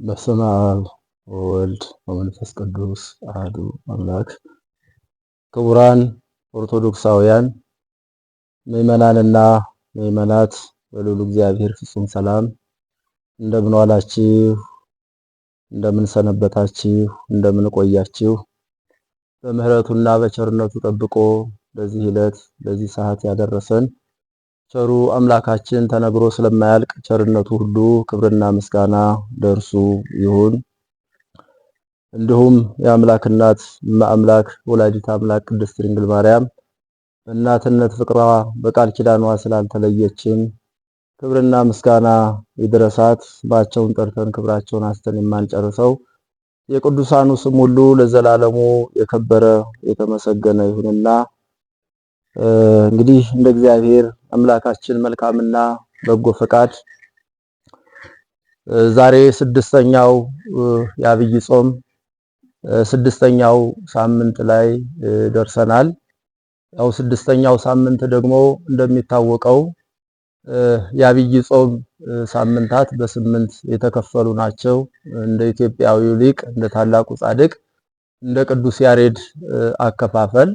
በስመ አብ ወወልድ ወመንፈስ ቅዱስ አሐዱ አምላክ። ክቡራን ኦርቶዶክሳውያን ምዕመናንና ምዕመናት በልዑል እግዚአብሔር ፍጹም ሰላም እንደምን ዋላችሁ? እንደምን ሰነበታችሁ? እንደምን ቆያችሁ? በምሕረቱና በቸርነቱ ጠብቆ ለዚህ ዕለት ለዚህ ሰዓት ያደረሰን ቸሩ አምላካችን ተነግሮ ስለማያልቅ ቸርነቱ ሁሉ ክብርና ምስጋና ለእርሱ ይሁን። እንዲሁም የአምላክ እናት እመ አምላክ ወላዲተ አምላክ ቅድስት ድንግል ማርያም በእናትነት ፍቅሯ በቃል ኪዳኗ ስላልተለየችን ክብርና ምስጋና ይድረሳት። ስማቸውን ጠርተን ክብራቸውን አስተን የማንጨርሰው የቅዱሳኑ ስም ሁሉ ለዘላለሙ የከበረ የተመሰገነ ይሁንና እንግዲህ እንደ እግዚአብሔር አምላካችን መልካምና በጎ ፈቃድ ዛሬ ስድስተኛው የአብይ ጾም ስድስተኛው ሳምንት ላይ ደርሰናል። ያው ስድስተኛው ሳምንት ደግሞ እንደሚታወቀው የአብይ ጾም ሳምንታት በስምንት የተከፈሉ ናቸው። እንደ ኢትዮጵያዊው ሊቅ እንደ ታላቁ ጻድቅ እንደ ቅዱስ ያሬድ አከፋፈል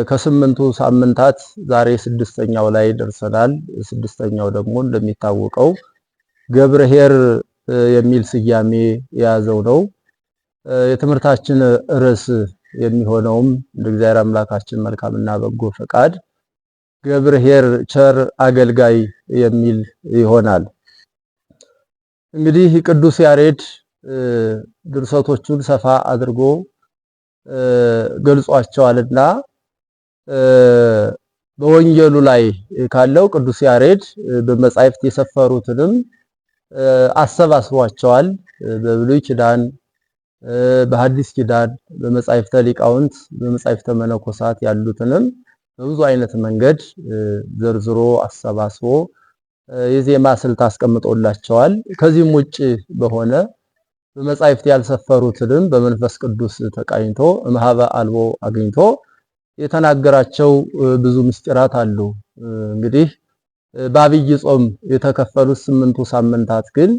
ከስምንቱ ሳምንታት ዛሬ ስድስተኛው ላይ ደርሰናል። ስድስተኛው ደግሞ እንደሚታወቀው ገብርኄር የሚል ስያሜ የያዘው ነው። የትምህርታችን ርዕስ የሚሆነውም እንደ እግዚአብሔር አምላካችን መልካምና በጎ ፈቃድ ገብርኄር ቸር አገልጋይ የሚል ይሆናል። እንግዲህ ቅዱስ ያሬድ ድርሰቶቹን ሰፋ አድርጎ ገልጿቸዋልና በወንጌሉ ላይ ካለው ቅዱስ ያሬድ በመጻሕፍት የሰፈሩትንም አሰባስቧቸዋል። በብሉይ ኪዳን፣ በሐዲስ ኪዳን፣ በመጻሕፍተ ሊቃውንት፣ በመጻሕፍተ መነኮሳት ያሉትንም በብዙ አይነት መንገድ ዘርዝሮ አሰባስቦ የዜማ ስልት አስቀምጦላቸዋል። ከዚህም ውጭ በሆነ በመጻሕፍት ያልሰፈሩትንም በመንፈስ ቅዱስ ተቃኝቶ እምኀበ አልቦ አግኝቶ የተናገራቸው ብዙ ምስጢራት አሉ። እንግዲህ በአብይ ጾም የተከፈሉት ስምንቱ ሳምንታት ግን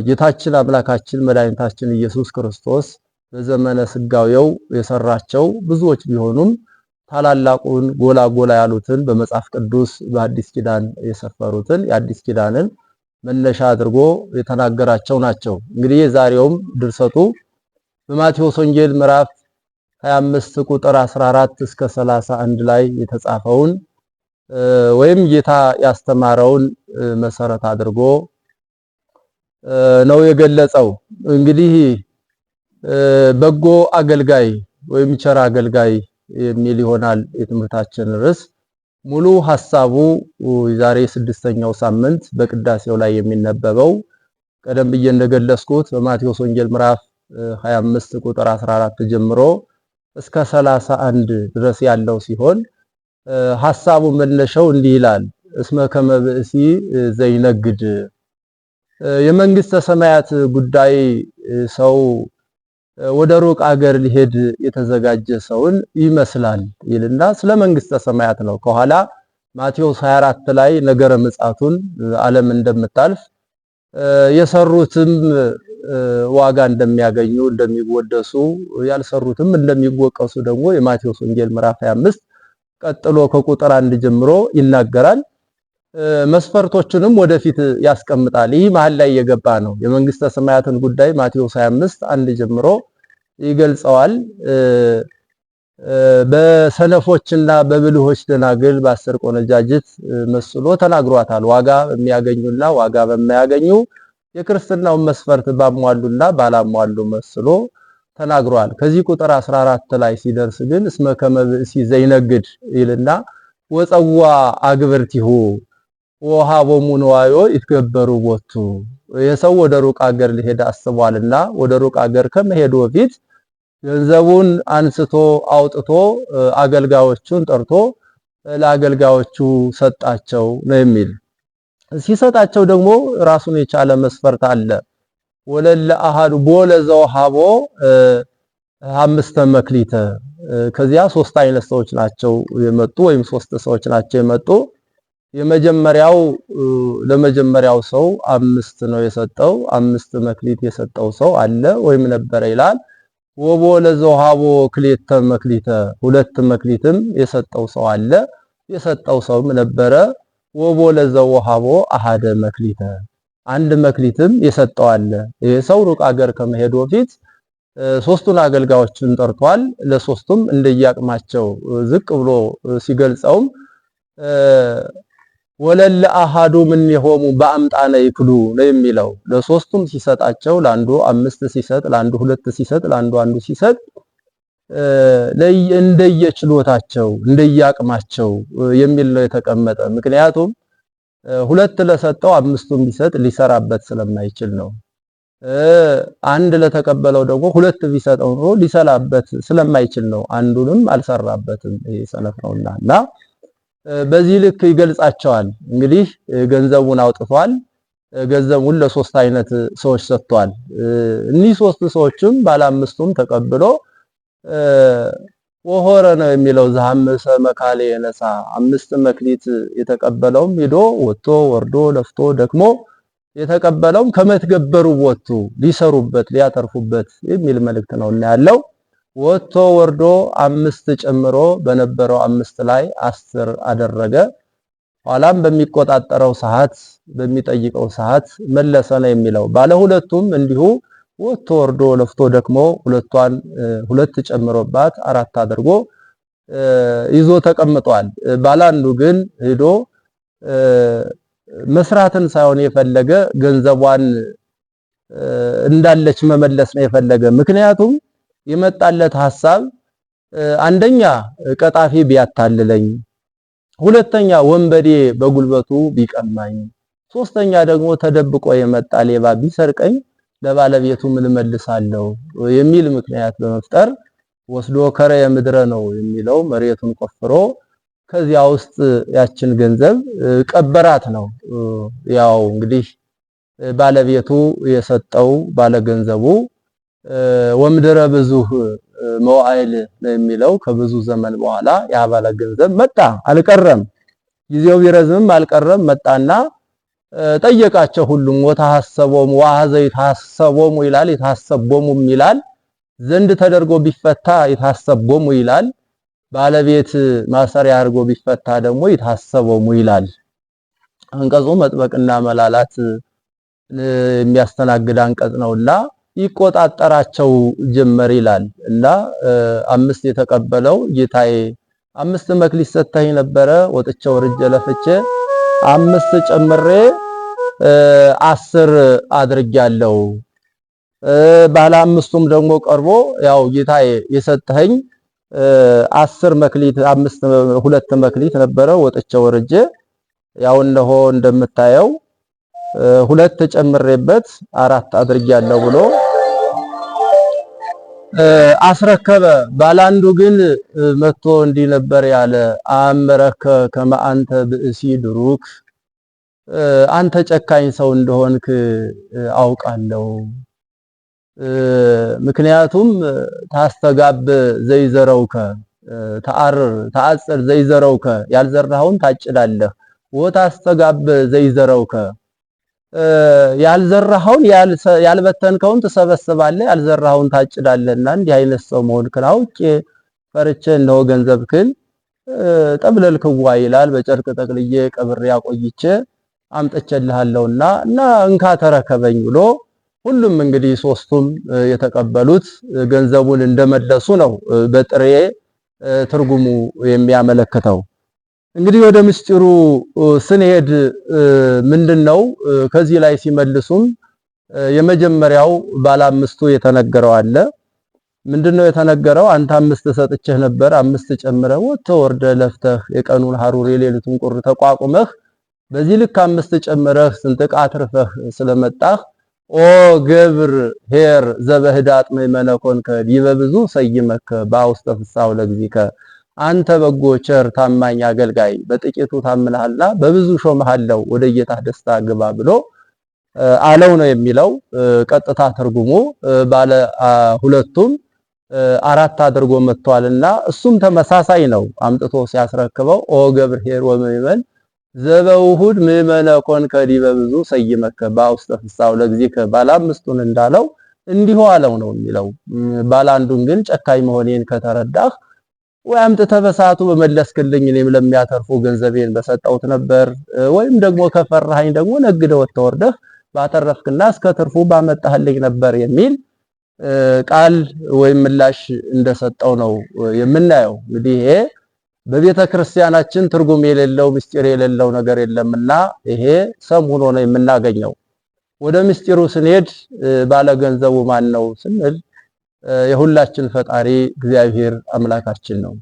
ጌታችን አምላካችን መድኃኒታችን ኢየሱስ ክርስቶስ በዘመነ ስጋዌው የሰራቸው ብዙዎች ቢሆኑም ታላላቁን ጎላ ጎላ ያሉትን በመጽሐፍ ቅዱስ በአዲስ ኪዳን የሰፈሩትን የአዲስ ኪዳንን መነሻ አድርጎ የተናገራቸው ናቸው። እንግዲህ የዛሬውም ድርሰቱ በማቴዎስ ወንጌል ምዕራፍ 25 ቁጥር 14 እስከ 31 ላይ የተጻፈውን ወይም ጌታ ያስተማረውን መሰረት አድርጎ ነው የገለጸው። እንግዲህ በጎ አገልጋይ ወይም ቸር አገልጋይ የሚል ይሆናል የትምህርታችን ርዕስ። ሙሉ ሐሳቡ ዛሬ ስድስተኛው ሳምንት በቅዳሴው ላይ የሚነበበው ቀደም ብዬ እንደገለጽኩት በማቴዎስ ወንጌል ምዕራፍ 25 ቁጥር 14 ጀምሮ እስከ 31 ድረስ ያለው ሲሆን ሐሳቡ መነሻው እንዲህ ይላል። እስመ ከመ ብእሲ ዘይነግድ፣ የመንግስተ ሰማያት ጉዳይ ሰው ወደ ሩቅ አገር ሊሄድ የተዘጋጀ ሰውን ይመስላል ይልና ስለ መንግስተ ሰማያት ነው። ከኋላ ማቴዎስ 24 ላይ ነገረ ምጽአቱን ዓለም እንደምታልፍ የሰሩትም ዋጋ እንደሚያገኙ እንደሚወደሱ፣ ያልሰሩትም እንደሚወቀሱ ደግሞ የማቴዎስ ወንጌል ምዕራፍ 25 ቀጥሎ ከቁጥር 1 ጀምሮ ይናገራል። መስፈርቶቹንም ወደፊት ያስቀምጣል። ይህ መሀል ላይ የገባ ነው። የመንግስተ ሰማያትን ጉዳይ ማቴዎስ 25 1 ጀምሮ ይገልጸዋል። በሰነፎችና በብልሆች ደናግል በአስር ቆነጃጅት መስሎ ተናግሯታል። ዋጋ በሚያገኙና ዋጋ በማያገኙ የክርስትናውን መስፈርት ባሟሉና ባላሟሉ መስሎ ተናግሯል። ከዚህ ቁጥር 14 ላይ ሲደርስ ግን እስመ ከመ ብእሲ ዘይነግድ ይልና ወፀዋ አግብርቲሁ ወሃቦሙ ንዋዮ ይትገበሩ ቦቱ፣ የሰው ወደ ሩቅ አገር ሊሄድ አስቧልና ወደ ሩቅ አገር ከመሄዱ በፊት ገንዘቡን አንስቶ አውጥቶ አገልጋዮቹን ጠርቶ ለአገልጋዮቹ ሰጣቸው ነው የሚል። ሲሰጣቸው ደግሞ ራሱን የቻለ መስፈርት አለ። ወለለ አሃዱ ቦለ ዘውሃቦ አምስተ መክሊተ፣ ከዚያ ሶስት አይነት ሰዎች ናቸው የመጡ ወይም ሶስት ሰዎች ናቸው የመጡ። የመጀመሪያው ለመጀመሪያው ሰው 5 ነው የሰጠው። 5 መክሊት የሰጠው ሰው አለ ወይም ነበረ ይላል። ወቦ ለዘውሃቦ ክሌተ መክሊተ፣ 2 መክሊትም የሰጠው ሰው አለ፣ የሰጠው ሰውም ነበረ። ወቦ ለዘውሃቦ አሃደ መክሊተ፣ 1 መክሊትም የሰጠው አለ። ይሄ ሰው ሩቅ አገር ከመሄዱ በፊት ሶስቱን አገልጋዮችን ጠርቷል። ለሶስቱም እንደየአቅማቸው ዝቅ ብሎ ሲገልጸውም ወለለ አሃዱ ምን የሆሙ በአምጣነ ይክሉ ነው የሚለው። ለሶስቱም ሲሰጣቸው ለአንዱ 5 ሲሰጥ፣ ለአንዱ 2 ሲሰጥ፣ ለአንዱ 1 ሲሰጥ እንደየችሎታቸው እንደየአቅማቸው የሚል ነው የተቀመጠ። ምክንያቱም 2 ለሰጠው 5ቱን ቢሰጥ ሊሰራበት ስለማይችል ነው። 1 ለተቀበለው ደግሞ 2 ቢሰጠው ኖሮ ሊሰላበት ስለማይችል ነው። አንዱንም አልሰራበትም፣ ይሄ ሰነፍ ነውና። እና በዚህ ልክ ይገልጻቸዋል። እንግዲህ ገንዘቡን አውጥቷል። ገንዘቡን ለሶስት አይነት ሰዎች ሰጥቷል። እኒህ ሶስት ሰዎችም ባለ 5ቱም ተቀብሎ ወሆረ ነው የሚለው። ዘሐምሰ መካሌ የነሳ፣ 5 መክሊት የተቀበለውም ሄዶ ወጥቶ ወርዶ ለፍቶ ደክሞ የተቀበለውም ከመትገበሩ ወጥቶ ሊሰሩበት ሊያተርፉበት የሚል መልእክት ነው ያለው። ወጥቶ ወርዶ 5 ጨምሮ በነበረው 5 ላይ 10 አደረገ። ኋላም በሚቆጣጠረው ሰዓት በሚጠይቀው ሰዓት መለሰ ነው የሚለው። ባለ 2ቱም እንዲሁ ወጥቶ ወርዶ ለፍቶ ደክሞ 2ቷን 2 ጨምሮባት 4 አድርጎ ይዞ ተቀምጧል። ባለ 1ዱ ግን ሄዶ መስራትን ሳይሆን የፈለገ ገንዘቧን እንዳለች መመለስ ነው የፈለገ። ምክንያቱም የመጣለት ሐሳብ አንደኛ ቀጣፊ ቢያታልለኝ፣ ሁለተኛ ወንበዴ በጉልበቱ ቢቀማኝ፣ ሶስተኛ ደግሞ ተደብቆ የመጣ ሌባ ቢሰርቀኝ ለባለቤቱ ምን መልሳለሁ የሚል ምክንያት በመፍጠር ወስዶ ከረየ ምድረ ነው የሚለው፣ መሬቱን ቆፍሮ ከዚያ ውስጥ ያችን ገንዘብ ቀበራት ነው። ያው እንግዲህ ባለቤቱ የሰጠው ባለገንዘቡ ወምድረ ብዙህ መዋዕል ነው የሚለው። ከብዙ ዘመን በኋላ ያ ባለገንዘብ መጣ፣ አልቀረም። ጊዜው ቢረዝምም አልቀረም። መጣና ጠየቃቸው። ሁሉም ወተሐሰቦሙ ወአኀዘ ይትሐሰቦሙ ይላል፣ ይትሐሰቦሙም ይላል። ዘንድ ተደርጎ ቢፈታ ይትሐሰቦሙ ይላል። ባለቤት ማሰሪያ አድርጎ ቢፈታ ደግሞ ይትሐሰቦሙ ይላል። አንቀጹ መጥበቅና መላላት የሚያስተናግድ አንቀጽ ነውና ይቆጣጠራቸው ጀመር ይላል። እና 5 የተቀበለው ጌታዬ 5 መክሊት ሰጥተኸኝ ነበረ፣ ወጥቼ ወርጄ ለፍቼ 5 ጨምሬ 10 አድርጌያለሁ። ባለ 5ቱም ደግሞ ቀርቦ ያው ጌታዬ የሰጠኸኝ 10 መክሊት 5 2 መክሊት ነበረ፣ ወጥቼ ወርጄ ያው እነሆ እንደምታየው 2 ጨምሬበት 4 አድርጌያለሁ ብሎ አስረከበ። ባላንዱ ግን መጥቶ እንዲህ ነበር ያለ፣ አምረከ ከመ አንተ ብእሲ ድሩክ፣ አንተ ጨካኝ ሰው እንደሆንክ አውቃለሁ። ምክንያቱም ታስተጋብ ዘይዘረውከ ተአርር ተአጽር ዘይዘረውከ፣ ያልዘራኸውን ታጭዳለህ። ወታስተጋብ ዘይዘረውከ፣ ያልዘራኸውን ያልበተንከውን ትሰበስባለህ፣ ያልዘራኸውን ታጭዳለህና እንዲህ አይነት ሰው መሆንክን አውቄ ፈርቼ እነሆ ገንዘብክን ጠብለልክዋ ይላል። በጨርቅ ጠቅልዬ ቀብሬ አቆይቼ አምጥቼልሃለሁና እና እንካ ተረከበኝ ብሎ ሁሉም እንግዲህ ሶስቱም የተቀበሉት ገንዘቡን እንደመለሱ ነው በጥሬ ትርጉሙ የሚያመለክተው። እንግዲህ ወደ ምስጢሩ ስንሄድ ምንድነው ከዚህ ላይ ሲመልሱም የመጀመሪያው ባለ 5ቱ የተነገረው አለ። ምንድነው የተነገረው? አንተ 5 ሰጥቼህ ነበር፣ 5 ጨምረህ ወጥተህ ወርደህ ለፍተህ የቀኑን ሐሩር የሌሊቱን ቁር ተቋቁመህ በዚህ ልክ 5 ጨምረህ ስንጥቅ አትርፈህ ስለመጣህ ኦ ገብር ኄር ዘበህዳጥ ምእመነ ኮንከ ዲበ ብዙ ሰይመከ በውስተ ፍስሐው ለግዚከ፣ አንተ በጎ ቸር ታማኝ አገልጋይ በጥቂቱ ታምነሃልና በብዙ ሾመሃለው ወደ ጌታህ ደስታ ግባ ብሎ አለው ነው የሚለው ቀጥታ ትርጉሙ። ባለ 2ቱም 4 አድርጎ መጥቷልና እሱም ተመሳሳይ ነው። አምጥቶ ሲያስረክበው ኦ ገብር ኄር ወምእመን ዘበውሁድ ምእመነ ኮንከ ዲበ ብዙ ሰይመከ በውስተ ፍስሐው ለእግዚእከ ባለ አምስቱን እንዳለው እንዲሁ አለው ነው የሚለው። ባለ አንዱን ግን ጨካኝ መሆኔን ከተረዳህ ወይ አምጥተህ በሰዓቱ በመለስክልኝ እኔም ለሚያተርፉ ገንዘቤን በሰጠሁት ነበር፣ ወይም ደግሞ ከፈራኸኝ ደግሞ ነግደህ ወጥተህ ወርደህ ባተረፍክና እስከ ትርፉ ባመጣህልኝ ነበር የሚል ቃል ወይም ምላሽ እንደሰጠው ነው የምናየው። እንግዲህ ይሄ በቤተ ክርስቲያናችን ትርጉም የሌለው ምስጢር የሌለው ነገር የለምና ይሄ ሰም ሆኖ ነው የምናገኘው። ወደ ምስጢሩ ስንሄድ ባለ ገንዘቡ ማን ነው ስንል የሁላችን ፈጣሪ እግዚአብሔር አምላካችን ነው።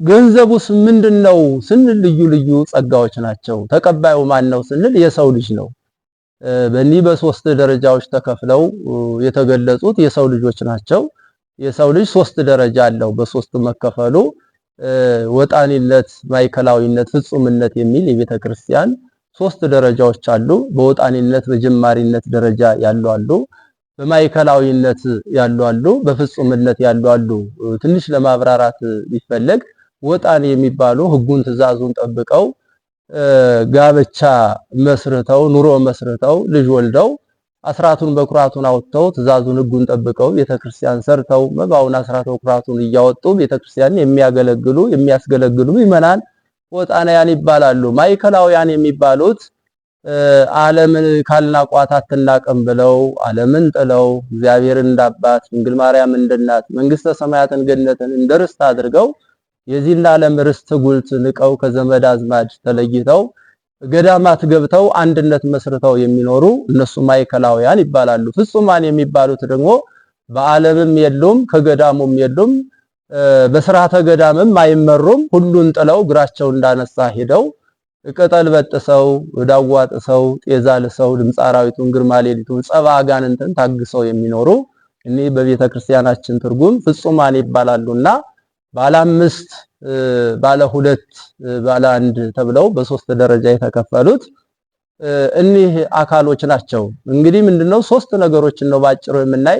ገንዘቡስ ምንድነው ስንል ልዩ ልዩ ጸጋዎች ናቸው። ተቀባዩ ማን ነው ስንል የሰው ልጅ ነው። በእኒህ በሶስት ደረጃዎች ተከፍለው የተገለጹት የሰው ልጆች ናቸው። የሰው ልጅ ሶስት ደረጃ አለው። በሶስቱ መከፈሉ ወጣኒነት፣ ማዕከላዊነት፣ ፍጹምነት የሚል የቤተ ክርስቲያን ሶስት ደረጃዎች አሉ። በወጣኒነት በጀማሪነት ደረጃ ያሉ አሉ። በማዕከላዊነት ያሉ አሉ። በፍጹምነት ያሉ አሉ። ትንሽ ለማብራራት ቢፈለግ ወጣን የሚባሉ ሕጉን ትእዛዙን ጠብቀው ጋብቻ መስርተው ኑሮ መስርተው ልጅ ወልደው አስራቱን በኩራቱን አውጥተው ትእዛዙን ሕጉን ጠብቀው ቤተክርስቲያን ሰርተው መባውን አስራት በኩራቱን እያወጡ ቤተክርስቲያን የሚያገለግሉ የሚያስገለግሉ ምዕመናን ወጣናያን ይባላሉ። ማዕከላውያን የሚባሉት ዓለምን ካልናቋት አትናቅም ብለው ዓለምን ጥለው እግዚአብሔርን እንዳባት ድንግል ማርያም እንደናት መንግስተ ሰማያትን ገነትን እንደ ርስት አድርገው የዚህን ዓለም ርስት ጉልት ንቀው ከዘመድ አዝማድ ተለይተው ገዳማት ገብተው አንድነት መስርተው የሚኖሩ እነሱ ማዕከላውያን ይባላሉ። ፍጹማን የሚባሉት ደግሞ በዓለምም የሉም ከገዳሙም የሉም በስርዓተ ገዳምም አይመሩም። ሁሉን ጥለው እግራቸው እንዳነሳ ሄደው ቅጠል በጥሰው ዳዋ ጥሰው ጤዛ ልሰው ድምፀ አራዊቱን ግርማ ሌሊቱን ጸባ አጋንንትን ታግሰው የሚኖሩ እኒህ በቤተ ክርስቲያናችን ትርጉም ፍጹማን ይባላሉና ባለ አምስት፣ ባለ ሁለት፣ ባለ አንድ ተብለው በሶስት ደረጃ የተከፈሉት እኒህ አካሎች ናቸው። እንግዲህ ምንድነው ሶስት ነገሮችን ነው ባጭሩ የምናይ።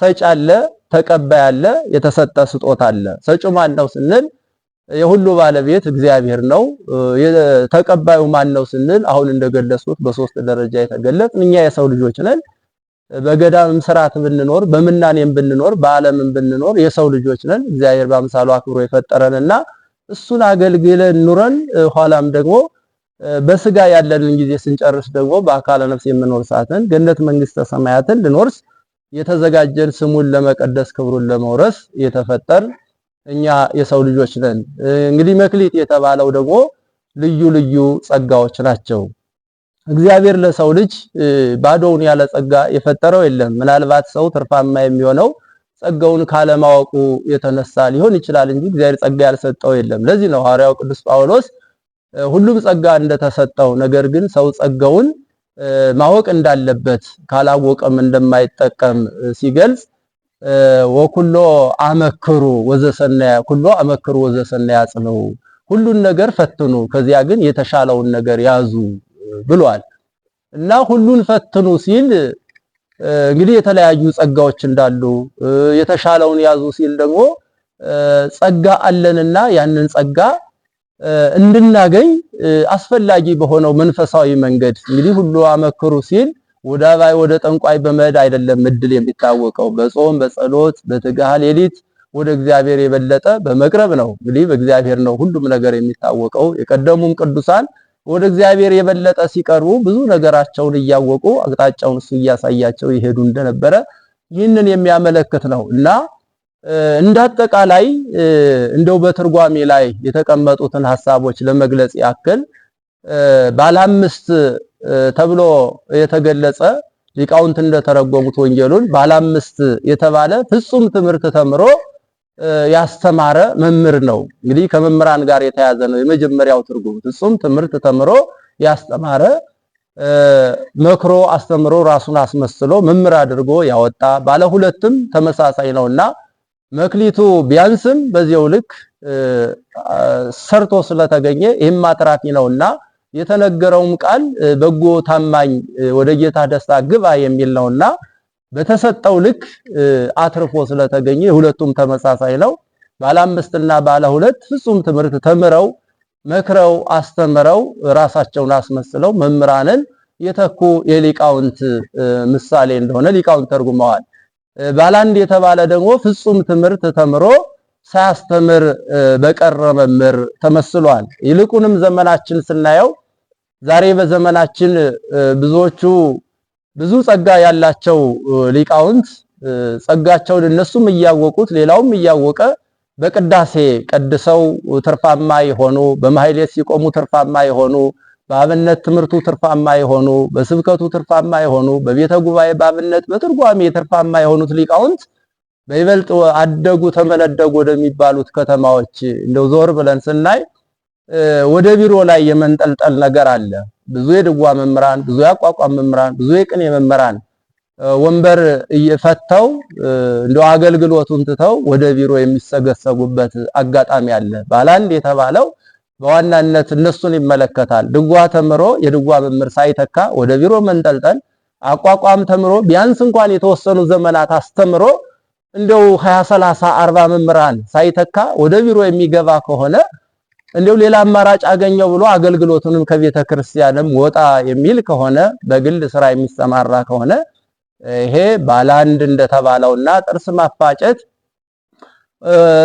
ሰጭ አለ፣ ተቀባይ አለ፣ የተሰጠ ስጦታ አለ። ሰጪው ማን ነው ስንል የሁሉ ባለቤት እግዚአብሔር ነው። ተቀባዩ ማን ነው ስንል አሁን እንደገለጹት በሶስት ደረጃ የተገለጽን እኛ የሰው ልጆች ነን። በገዳምም ስርዓት ብንኖር በምናኔም ብንኖር በዓለምም ብንኖር የሰው ልጆች ነን። እግዚአብሔር በአምሳሉ አክብሮ የፈጠረንና እሱን አገልግለን ኑረን ኋላም ደግሞ በስጋ ያለንን ጊዜ ስንጨርስ ደግሞ በአካለ ነፍስ የምንወርሳትን ገነት መንግስተ ሰማያትን ልንወርስ የተዘጋጀን ስሙን ለመቀደስ ክብሩን ለመውረስ የተፈጠር እኛ የሰው ልጆች ነን። እንግዲህ መክሊት የተባለው ደግሞ ልዩ ልዩ ጸጋዎች ናቸው። እግዚአብሔር ለሰው ልጅ ባዶውን ያለ ጸጋ የፈጠረው የለም። ምናልባት ሰው ትርፋማ የሚሆነው ጸጋውን ካለማወቁ የተነሳ ሊሆን ይችላል እንጂ እግዚአብሔር ጸጋ ያልሰጠው የለም። ለዚህ ነው ሐዋርያው ቅዱስ ጳውሎስ ሁሉም ጸጋ እንደተሰጠው፣ ነገር ግን ሰው ጸጋውን ማወቅ እንዳለበት ካላወቀም እንደማይጠቀም ሲገልጽ ወኩሎ አመክሩ ወዘሰናያ ኩሎ አመክሩ ወዘሰናያ ጽንዑ፣ ሁሉን ነገር ፈትኑ ከዚያ ግን የተሻለውን ነገር ያዙ ብሏል። እና ሁሉን ፈትኑ ሲል እንግዲህ የተለያዩ ጸጋዎች እንዳሉ የተሻለውን ያዙ ሲል ደግሞ ጸጋ አለንና ያንን ጸጋ እንድናገኝ አስፈላጊ በሆነው መንፈሳዊ መንገድ እንግዲህ ሁሉ አመክሩ ሲል ወደ አባይ ወደ ጠንቋይ በመሄድ አይደለም እድል የሚታወቀው። በጾም በጸሎት በትጋሃ ሌሊት ወደ እግዚአብሔር የበለጠ በመቅረብ ነው። እንግዲህ በእግዚአብሔር ነው ሁሉም ነገር የሚታወቀው። የቀደሙም ቅዱሳን ወደ እግዚአብሔር የበለጠ ሲቀርቡ ብዙ ነገራቸውን እያወቁ አቅጣጫውን እሱ እያሳያቸው ይሄዱ እንደነበረ ይህንን የሚያመለክት ነው። እና እንዳጠቃላይ እንደው በትርጓሜ ላይ የተቀመጡትን ሐሳቦች ለመግለጽ ያክል ባለ አምስት ተብሎ የተገለጸ ሊቃውንት እንደተረጎሙት ወንጌሉን ባለ አምስት የተባለ ፍጹም ትምህርት ተምሮ ያስተማረ መምህር ነው። እንግዲህ ከመምህራን ጋር የተያዘ ነው የመጀመሪያው ትርጉም። ፍጹም ትምህርት ተምሮ ያስተማረ መክሮ አስተምሮ ራሱን አስመስሎ መምህር አድርጎ ያወጣ፣ ባለ ሁለትም ተመሳሳይ ነውና መክሊቱ ቢያንስም በዚያው ልክ ሰርቶ ስለተገኘ ይህም አትራፊ ነውና የተነገረውም ቃል በጎ ታማኝ ወደ ጌታ ደስታ ግባ የሚል ነውና በተሰጠው ልክ አትርፎ ስለተገኘ ሁለቱም ተመሳሳይ ነው። ባለ አምስትና ባለ ሁለት ፍጹም ትምህርት ተምረው መክረው አስተምረው ራሳቸውን አስመስለው መምህራንን የተኩ የሊቃውንት ምሳሌ እንደሆነ ሊቃውንት ተርጉመዋል። ባለአንድ የተባለ ደግሞ ፍጹም ትምህርት ተምሮ ሳያስተምር በቀረ መምህር ተመስሏል። ይልቁንም ዘመናችን ስናየው ዛሬ በዘመናችን ብዙዎቹ ብዙ ጸጋ ያላቸው ሊቃውንት ጸጋቸውን እነሱም እያወቁት ሌላውም እያወቀ በቅዳሴ ቀድሰው ትርፋማ የሆኑ፣ በማህሌት ሲቆሙ ትርፋማ የሆኑ፣ በአብነት ትምህርቱ ትርፋማ የሆኑ፣ በስብከቱ ትርፋማ የሆኑ፣ በቤተ ጉባኤ በአብነት በትርጓሜ ትርፋማ የሆኑት ሊቃውንት በይበልጥ አደጉ ተመነደጉ ወደሚባሉት ከተማዎች እንደው ዞር ብለን ስናይ ወደ ቢሮ ላይ የመንጠልጠል ነገር አለ። ብዙ የድጓ መምህራን፣ ብዙ የአቋቋም መምህራን፣ ብዙ የቅኔ መምህራን ወንበር እየፈተው እንደው አገልግሎቱን ትተው ወደ ቢሮ የሚሰገሰጉበት አጋጣሚ አለ። ባለአንድ የተባለው በዋናነት እነሱን ይመለከታል። ድጓ ተምሮ የድጓ መምህር ሳይተካ ወደ ቢሮ መንጠልጠል፣ አቋቋም ተምሮ ቢያንስ እንኳን የተወሰኑ ዘመናት አስተምሮ እንደው 20 30 40 መምህራን ሳይተካ ወደ ቢሮ የሚገባ ከሆነ እንደው ሌላ አማራጭ አገኘው ብሎ አገልግሎቱንም ከቤተ ክርስቲያንም ወጣ የሚል ከሆነ፣ በግል ስራ የሚሰማራ ከሆነ ይሄ ባለአንድ እንደተባለውና ጥርስ ማፋጨት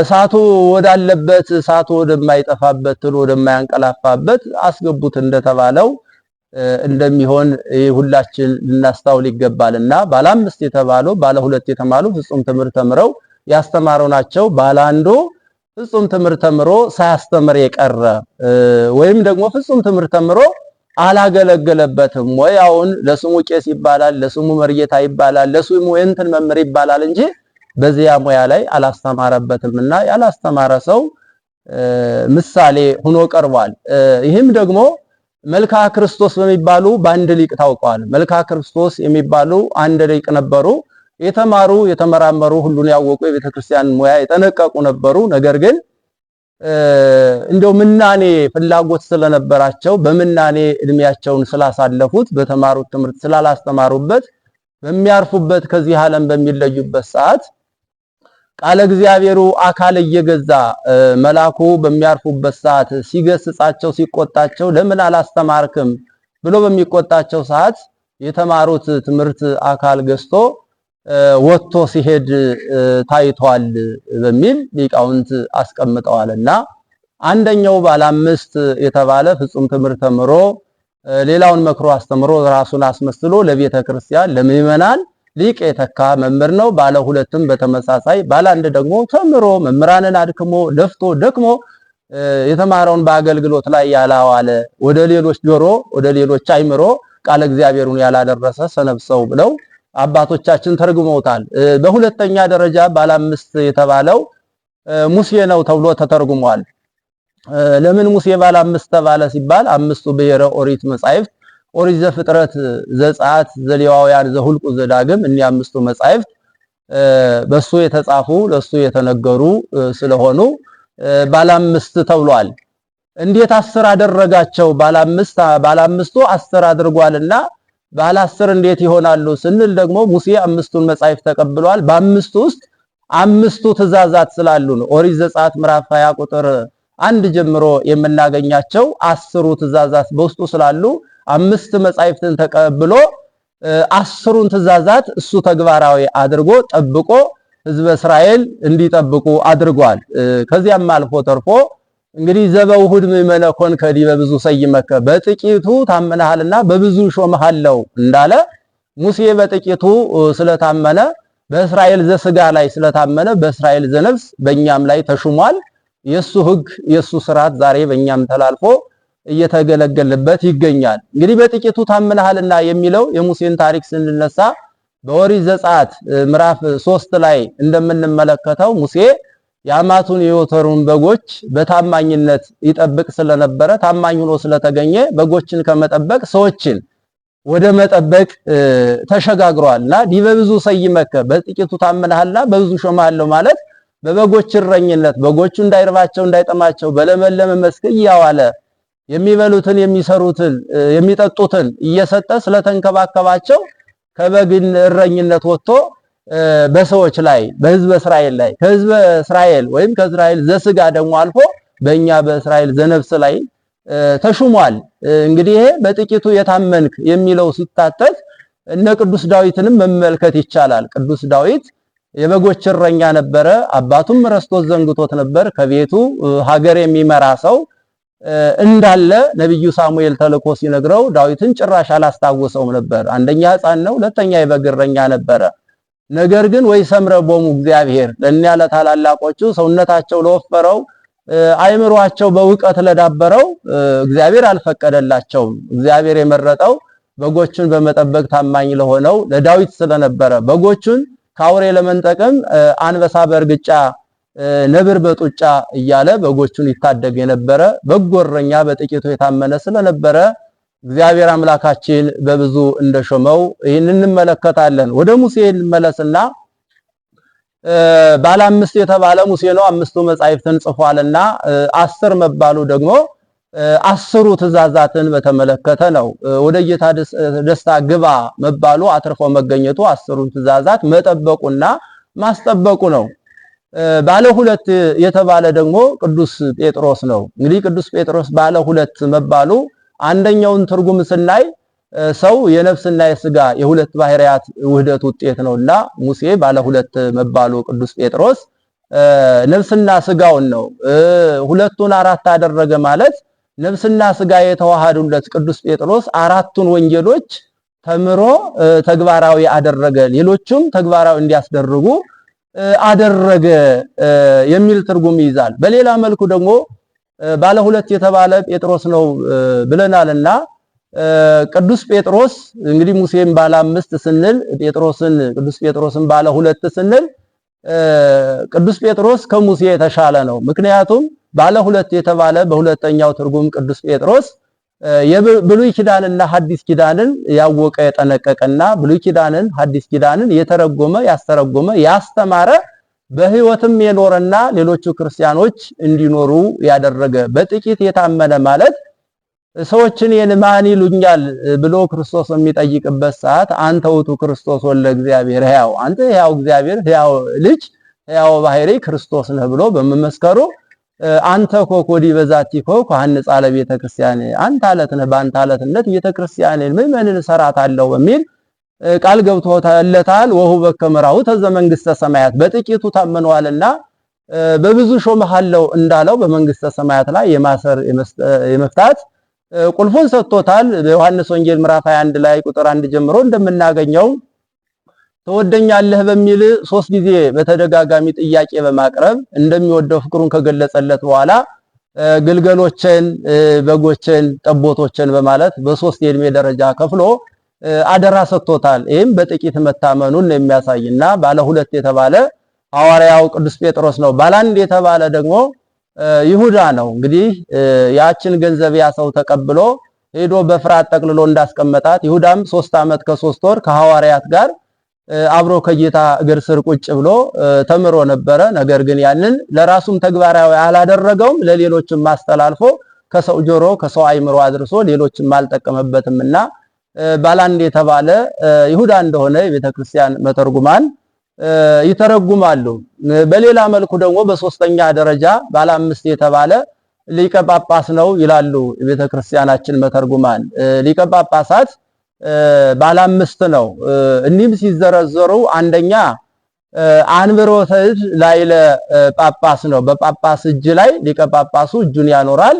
እሳቱ ወዳለበት እሳቱ ወደማይጠፋበት ትሎ ወደማያንቀላፋበት አስገቡት እንደተባለው እንደሚሆን ሁላችን ልናስታውል ይገባልና ባለ አምስት የተባለው ባለ ሁለት የተባሉ ፍጹም ትምህርት ተምረው ያስተማሩ ናቸው። ባለ አንዱ ፍጹም ትምህርት ተምሮ ሳያስተምር የቀረ ወይም ደግሞ ፍጹም ትምህርት ተምሮ አላገለገለበትም ወይ አሁን ለስሙ ቄስ ይባላል፣ ለስሙ መርጌታ ይባላል፣ ለስሙ እንትን መምህር ይባላል እንጂ በዚያ ሙያ ላይ አላስተማረበትምና ያላስተማረ ሰው ምሳሌ ሆኖ ቀርቧል። ይህም ደግሞ መልክዓ ክርስቶስ በሚባሉ በአንድ ሊቅ ታውቀዋል። መልክዓ ክርስቶስ የሚባሉ አንድ ሊቅ ነበሩ። የተማሩ የተመራመሩ፣ ሁሉን ያወቁ፣ የቤተክርስቲያን ሙያ የጠነቀቁ ነበሩ። ነገር ግን እንደው ምናኔ ፍላጎት ስለነበራቸው በምናኔ እድሜያቸውን ስላሳለፉት በተማሩት ትምህርት ስላላስተማሩበት በሚያርፉበት ከዚህ ዓለም በሚለዩበት ሰዓት ቃለ እግዚአብሔሩ አካል እየገዛ መላኩ በሚያርፉበት ሰዓት ሲገስጻቸው ሲቆጣቸው ለምን አላስተማርክም ብሎ በሚቆጣቸው ሰዓት የተማሩት ትምህርት አካል ገዝቶ ወጥቶ ሲሄድ ታይቷል በሚል ሊቃውንት አስቀምጠዋልና አንደኛው ባለ አምስት የተባለ ፍጹም ትምህርት ተምሮ ሌላውን መክሮ አስተምሮ ራሱን አስመስሎ ለቤተ ክርስቲያን ለምእመናን ሊቅ የተካ መምህር ነው። ባለ ሁለትም በተመሳሳይ፣ ባለ አንድ ደግሞ ተምሮ መምህራንን አድክሞ ለፍቶ ደክሞ የተማረውን በአገልግሎት ላይ ያላዋለ፣ ወደ ሌሎች ጆሮ ወደ ሌሎች አይምሮ ቃለ እግዚአብሔሩን ያላደረሰ ሰነፍ ሰው ብለው አባቶቻችን ተርጉመውታል። በሁለተኛ ደረጃ ባለ አምስት የተባለው ሙሴ ነው ተብሎ ተተርጉሟል። ለምን ሙሴ ባለ አምስት ተባለ ሲባል አምስቱ ብሔረ ኦሪት መጻሕፍት ኦሪት ዘፍጥረት፣ ዘጸአት፣ ዘሌዋውያን፣ ዘሁልቁ፣ ዘዳግም እኒህ አምስቱ መጻሕፍት በሱ የተጻፉ ለሱ የተነገሩ ስለሆኑ ባለ አምስት ተብሏል። እንዴት 10 አደረጋቸው? ባለ አምስቱ 10 አድርጓልና ባለ 10 እንዴት ይሆናሉ ስንል ደግሞ ሙሴ አምስቱን መጻሕፍት ተቀብሏል። በአምስቱ ውስጥ አምስቱ ትእዛዛት ስላሉ ነው። ኦሪት ዘጸአት ምዕራፍ 20 ቁጥር 1 ጀምሮ የምናገኛቸው 10ሩ ትእዛዛት በውስጡ ስላሉ አምስት መጻሕፍትን ተቀብሎ 10ሩን ትእዛዛት እሱ ተግባራዊ አድርጎ ጠብቆ ሕዝበ እስራኤል እንዲጠብቁ አድርጓል። ከዚያም አልፎ ተርፎ እንግዲህ ዘበውሁድ ምእመነ ኮንከ ዲበ ብዙ ሰይመከ፣ በጥቂቱ ታምነሃልና በብዙ ሾመሃለው እንዳለ ሙሴ በጥቂቱ ስለታመነ በእስራኤል ዘስጋ ላይ ስለታመነ በእስራኤል ዘነፍስ በእኛም ላይ ተሹሟል። የሱ ሕግ የሱ ስርዓት ዛሬ በእኛም ተላልፎ እየተገለገልበት ይገኛል። እንግዲህ በጥቂቱ ታምነሃልና የሚለው የሙሴን ታሪክ ስንነሳ በኦሪት ዘጸአት ምዕራፍ 3 ላይ እንደምንመለከተው ሙሴ የአማቱን የዮቶርን በጎች በታማኝነት ይጠብቅ ስለነበረ ታማኝ ሆኖ ስለተገኘ በጎችን ከመጠበቅ ሰዎችን ወደ መጠበቅ ተሸጋግሯልና ዲበ ብዙ ሰይመከ፣ በጥቂቱ ታምነሃልና በብዙ ሾምሃለሁ ማለት በበጎች እረኝነት በጎቹ እንዳይርባቸው እንዳይጠማቸው በለመለመ መስክ እያዋለ የሚበሉትን የሚሰሩትን የሚጠጡትን እየሰጠ ስለተንከባከባቸው ከበግ እረኝነት ወጥቶ በሰዎች ላይ በሕዝበ እስራኤል ላይ ከሕዝበ እስራኤል ወይም ከእስራኤል ዘስጋ ደግሞ አልፎ በእኛ በእስራኤል ዘነፍስ ላይ ተሹሟል። እንግዲህ ይሄ በጥቂቱ የታመንክ የሚለው ሲታተት እነ ቅዱስ ዳዊትንም መመልከት ይቻላል። ቅዱስ ዳዊት የበጎች እረኛ ነበረ። አባቱም ረስቶት ዘንግቶት ነበር። ከቤቱ ሀገር የሚመራ ሰው እንዳለ ነቢዩ ሳሙኤል ተልኮ ሲነግረው ዳዊትን ጭራሽ አላስታወሰውም ነበር። አንደኛ ሕፃን ነው፣ ሁለተኛ የበግ እረኛ ነበረ። ነገር ግን ወይ ሰምረ ቦሙ እግዚአብሔር ለእኒያ ለታላላቆቹ ሰውነታቸው ለወፈረው አይምሯቸው በእውቀት ለዳበረው እግዚአብሔር አልፈቀደላቸውም። እግዚአብሔር የመረጠው በጎቹን በመጠበቅ ታማኝ ለሆነው ለዳዊት ስለነበረ በጎቹን ከአውሬ ለመንጠቅም አንበሳ በእርግጫ ነብር በጡጫ እያለ በጎቹን ይታደግ የነበረ በጎ እረኛ በጥቂቱ የታመነ ስለነበረ እግዚአብሔር አምላካችን በብዙ እንደሾመው ይህን እንመለከታለን። ወደ ሙሴ እንመለስና ባለ አምስት የተባለ ሙሴ ነው። አምስቱ መጻሕፍትን ጽፏልና 10 መባሉ ደግሞ 10ሩ ትእዛዛትን በተመለከተ ነው። ወደ ጌታ ደስታ ግባ መባሉ አትርፎ መገኘቱ 10ሩን ትእዛዛት መጠበቁና ማስጠበቁ ነው። ባለ ሁለት የተባለ ደግሞ ቅዱስ ጴጥሮስ ነው። እንግዲህ ቅዱስ ጴጥሮስ ባለ ሁለት መባሉ አንደኛውን ትርጉም ስናይ ሰው የነፍስና የስጋ የሁለት ባህሪያት ውህደት ውጤት ነውና ሙሴ ባለ ሁለት መባሉ ቅዱስ ጴጥሮስ ነፍስና ስጋውን ነው። ሁለቱን አራት አደረገ ማለት ነፍስና ስጋ የተዋሃዱለት ቅዱስ ጴጥሮስ አራቱን ወንጌሎች ተምሮ ተግባራዊ አደረገ፣ ሌሎቹም ተግባራዊ እንዲያስደርጉ አደረገ የሚል ትርጉም ይይዛል። በሌላ መልኩ ደግሞ ባለ ሁለት የተባለ ጴጥሮስ ነው ብለናልና ቅዱስ ጴጥሮስ እንግዲህ ሙሴን ባለ አምስት ስንል ጴጥሮስን ቅዱስ ጴጥሮስን ባለ ሁለት ስንል ቅዱስ ጴጥሮስ ከሙሴ የተሻለ ነው። ምክንያቱም ባለ ሁለት የተባለ በሁለተኛው ትርጉም ቅዱስ ጴጥሮስ የብሉይ ኪዳንና ሐዲስ ኪዳንን ያወቀ የጠነቀቀና ብሉይ ኪዳንን ሐዲስ ኪዳንን የተረጎመ ያስተረጎመ ያስተማረ በሕይወትም የኖረና ሌሎቹ ክርስቲያኖች እንዲኖሩ ያደረገ በጥቂት የታመነ ማለት ሰዎችን ማን ይሉኛል ብሎ ክርስቶስ በሚጠይቅበት ሰዓት አንተ ውእቱ ክርስቶስ ወልደ እግዚአብሔር ሕያው፣ አንተ ሕያው እግዚአብሔር ሕያው ልጅ ሕያው ባህሪ ክርስቶስ ነህ ብሎ በመመስከሩ አንተ ኮኮዲ በዛቲ ኮክ ሐንጻ ለቤተ ክርስቲያን፣ አንተ አለት ነህ፣ በአንተ አለትነት ቤተ ክርስቲያንን ምእመንን እሰራታለሁ በሚል ቃል ገብቶለታል። ወሁበ ከመራሁ ተዘመንግስተ ሰማያት በጥቂቱ ታምነዋልና በብዙ ሾመሃለው እንዳለው በመንግስተ ሰማያት ላይ የማሰር የመፍታት ቁልፉን ሰጥቶታል። በዮሐንስ ወንጌል ምዕራፍ 21 ላይ ቁጥር 1 ጀምሮ እንደምናገኘው ትወደኛለህ በሚል ሶስት ጊዜ በተደጋጋሚ ጥያቄ በማቅረብ እንደሚወደው ፍቅሩን ከገለጸለት በኋላ ግልገሎችን፣ በጎችን፣ ጠቦቶችን በማለት በሶስት የእድሜ ደረጃ ከፍሎ አደራ ሰጥቶታል። ይህም በጥቂት መታመኑን የሚያሳይና ባለ ሁለት የተባለ ሐዋርያው ቅዱስ ጴጥሮስ ነው። ባለ አንድ የተባለ ደግሞ ይሁዳ ነው። እንግዲህ ያችን ገንዘብ ያ ሰው ተቀብሎ ሄዶ በፍርሃት ጠቅልሎ እንዳስቀመጣት ይሁዳም 3 ዓመት ከ3 ወር ከሐዋርያት ጋር አብሮ ከጌታ እግር ስር ቁጭ ብሎ ተምሮ ነበረ። ነገር ግን ያንን ለራሱም ተግባራዊ አላደረገውም፣ ለሌሎችም አስተላልፎ ከሰው ጆሮ ከሰው አይምሮ አድርሶ ሌሎችም አልጠቀመበትምና ባላንድ የተባለ ይሁዳ እንደሆነ የቤተክርስቲያን መተርጉማን ይተረጉማሉ። በሌላ መልኩ ደግሞ በሶስተኛ ደረጃ ባለ አምስት የተባለ ሊቀ ጳጳስ ነው ይላሉ የቤተክርስቲያናችን መተርጉማን። ሊቀ ጳጳሳት ባለ አምስት ነው። እኒህም ሲዘረዘሩ አንደኛ አንብሮተ እድ ላዕለ ጳጳስ ነው። በጳጳስ እጅ ላይ ሊቀ ጳጳሱ እጁን ያኖራል፣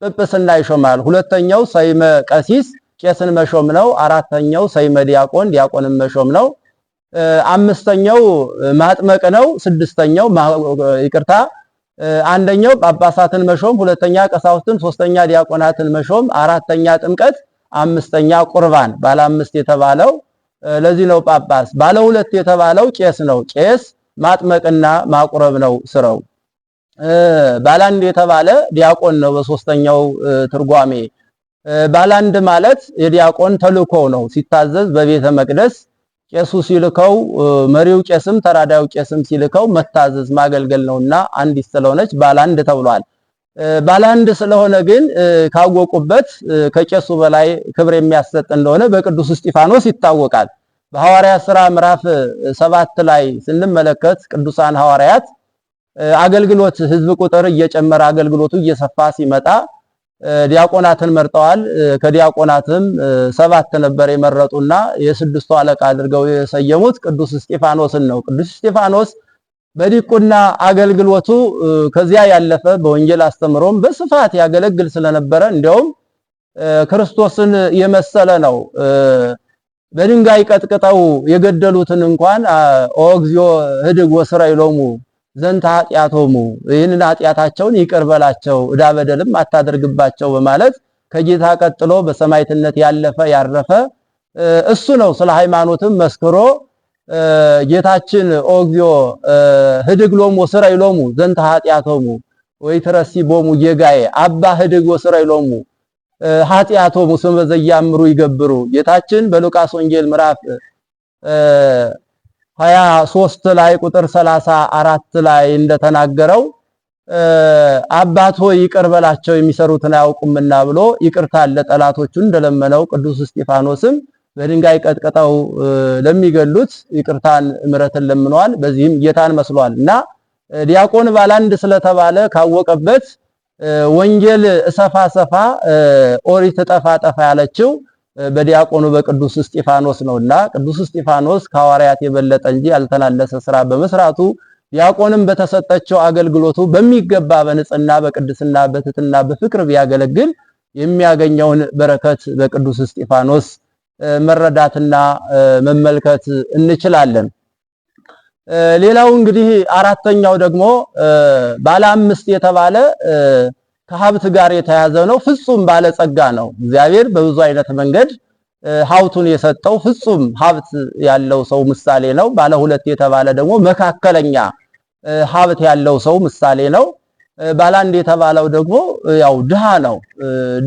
ጵጵስና ይሾማል። ሁለተኛው ሰይመ ቀሲስ ቄስን መሾም ነው። አራተኛው ሰይመ ዲያቆን ዲያቆንን መሾም ነው። አምስተኛው ማጥመቅ ነው። ስድስተኛው ይቅርታ፣ አንደኛው ጳጳሳትን መሾም፣ ሁለተኛ ቀሳውስትን፣ ሶስተኛ ዲያቆናትን መሾም፣ አራተኛ ጥምቀት፣ አምስተኛ ቁርባን። ባለ አምስት የተባለው ለዚህ ነው ጳጳስ። ባለ ሁለት የተባለው ቄስ ነው። ቄስ ማጥመቅና ማቁረብ ነው ስራው። ባለ አንድ የተባለ ዲያቆን ነው በሶስተኛው ትርጓሜ። ባለ አንድ ማለት የዲያቆን ተልእኮ ነው። ሲታዘዝ በቤተ መቅደስ ቄሱ ሲልከው መሪው ቄስም ተራዳዩ ቄስም ሲልከው መታዘዝ ማገልገል ነውና አንዲት ስለሆነች ባለ አንድ ተብሏል። ባለ አንድ ስለሆነ ግን ካወቁበት ከቄሱ በላይ ክብር የሚያሰጥ እንደሆነ በቅዱስ እስጢፋኖስ ይታወቃል። በሐዋርያት ሥራ ምዕራፍ 7 ላይ ስንመለከት ቅዱሳን ሐዋርያት አገልግሎት ህዝብ ቁጥር እየጨመረ አገልግሎቱ እየሰፋ ሲመጣ ዲያቆናትን መርጠዋል። ከዲያቆናትም 7 ነበር የመረጡና የስድስቱ አለቃ አድርገው የሰየሙት ቅዱስ እስጢፋኖስን ነው። ቅዱስ እስጢፋኖስ በዲቁና አገልግሎቱ ከዚያ ያለፈ በወንጌል አስተምሮም በስፋት ያገለግል ስለነበረ እንዲያውም ክርስቶስን የመሰለ ነው። በድንጋይ ቀጥቅጠው የገደሉትን እንኳን ኦ እግዚኦ ኅድግ ወስረይ ሎሙ ዘንተ ኃጢአቶሙ፣ ይህንን ኃጢአታቸውን ይቅር በላቸው ዕዳ በደልም አታደርግባቸው በማለት ከጌታ ቀጥሎ በሰማዕትነት ያለፈ ያረፈ እሱ ነው። ስለ ሃይማኖትም መስክሮ ጌታችን ኦ እግዚኦ ኅድግ ሎሙ ወስረይ ሎሙ ዘንተ ኃጢአቶሙ ወኢትረሲ ቦሙ ጌጋዬ አባ ኅድግ ወስረይ ሎሙ ኃጢአቶሙ እስመ በዘያእምሩ ይገብሩ። ጌታችን በሉቃስ ወንጌል ምዕራፍ 23 ላይ ቁጥር 34 ላይ እንደተናገረው አባት ሆይ ይቅር በላቸው የሚሰሩትን አያውቁምና ብሎ ይቅርታን ለጠላቶቹ እንደለመነው ቅዱስ እስጢፋኖስም በድንጋይ ቀጥቅጠው ለሚገሉት ይቅርታን ምሕረትን ለምነዋል። በዚህም ጌታን መስሏል እና ዲያቆን ባላንድ ስለተባለ ካወቀበት ወንጌል እሰፋ ሰፋ ኦሪት ጠፋ ጠፋ ያለችው በዲያቆኑ በቅዱስ እስጢፋኖስ ነውና ቅዱስ እስጢፋኖስ ከሐዋርያት የበለጠ እንጂ ያልተናነሰ ስራ በመስራቱ ዲያቆንም በተሰጠችው አገልግሎቱ በሚገባ በንጽህና በቅድስና በትሕትና በፍቅር ቢያገለግል የሚያገኘውን በረከት በቅዱስ እስጢፋኖስ መረዳትና መመልከት እንችላለን። ሌላው እንግዲህ አራተኛው ደግሞ ባለ አምስት የተባለ ከሀብት ጋር የተያዘ ነው። ፍጹም ባለጸጋ ነው። እግዚአብሔር በብዙ አይነት መንገድ ሀብቱን የሰጠው ፍጹም ሀብት ያለው ሰው ምሳሌ ነው። ባለ ሁለት የተባለ ደግሞ መካከለኛ ሀብት ያለው ሰው ምሳሌ ነው። ባለ አንድ የተባለው ደግሞ ያው ድሃ ነው።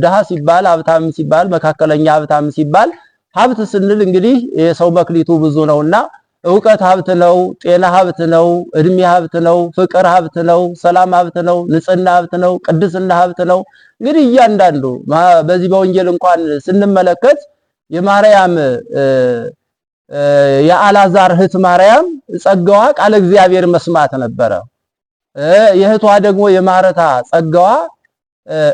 ድሃ ሲባል ሀብታም ሲባል መካከለኛ ሀብታም ሲባል ሀብት ስንል እንግዲህ የሰው መክሊቱ ብዙ ነውና እውቀት ሀብት ነው፣ ጤና ሀብት ነው፣ እድሜ ሀብት ነው፣ ፍቅር ሀብት ነው፣ ሰላም ሀብት ነው፣ ንጽህና ሀብት ነው፣ ቅድስና ሀብት ነው። እንግዲህ እያንዳንዱ በዚህ በወንጌል እንኳን ስንመለከት የማርያም የአላዛር እህት ማርያም ጸጋዋ ቃለ እግዚአብሔር መስማት ነበረ። የእህቷ ደግሞ የማረታ ጸጋዋ